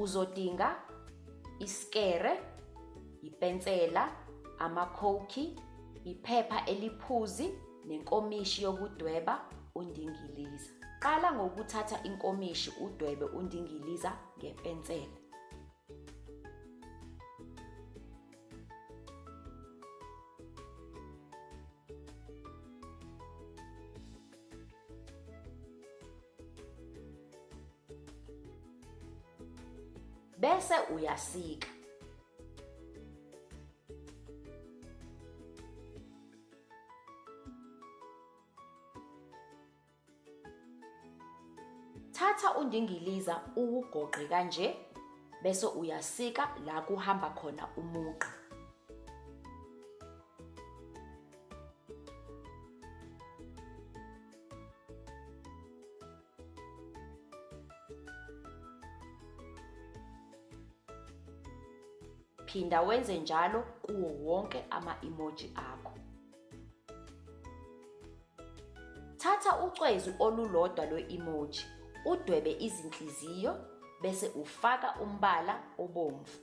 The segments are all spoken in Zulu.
Uzodinga isikere, ipensela, amakhokhi, iphepha eliphuzi nenkomishi yokudweba undingiliza. Qala ngokuthatha inkomishi udwebe undingiliza ngepensela. Bese uyasika. Thatha undingiliza uwugoqe kanje bese uyasika la kuhamba khona umugqa. Phinda wenze njalo kuwo wonke ama-emoji akho. Thatha ucwezu olulodwa lwe-emoji, udwebe izinhliziyo bese ufaka umbala obomvu.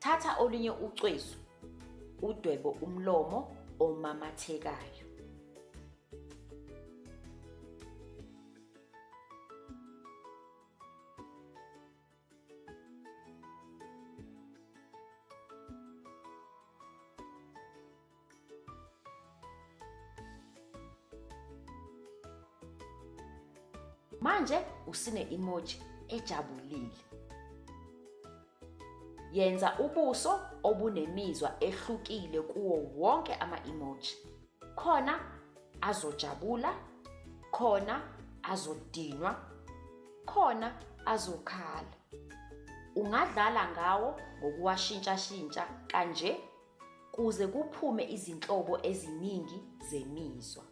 Thatha olunye ucwezu udwebe umlomo omamathekayo. Manje usine-emoji ejabulile. Yenza ubuso obunemizwa ehlukile kuwo wonke ama-emoji. Khona azojabula, khona azodinwa, khona azokhala. Ungadlala ngawo ngokuwashintshashintsha kanje kuze kuphume izinhlobo eziningi zemizwa.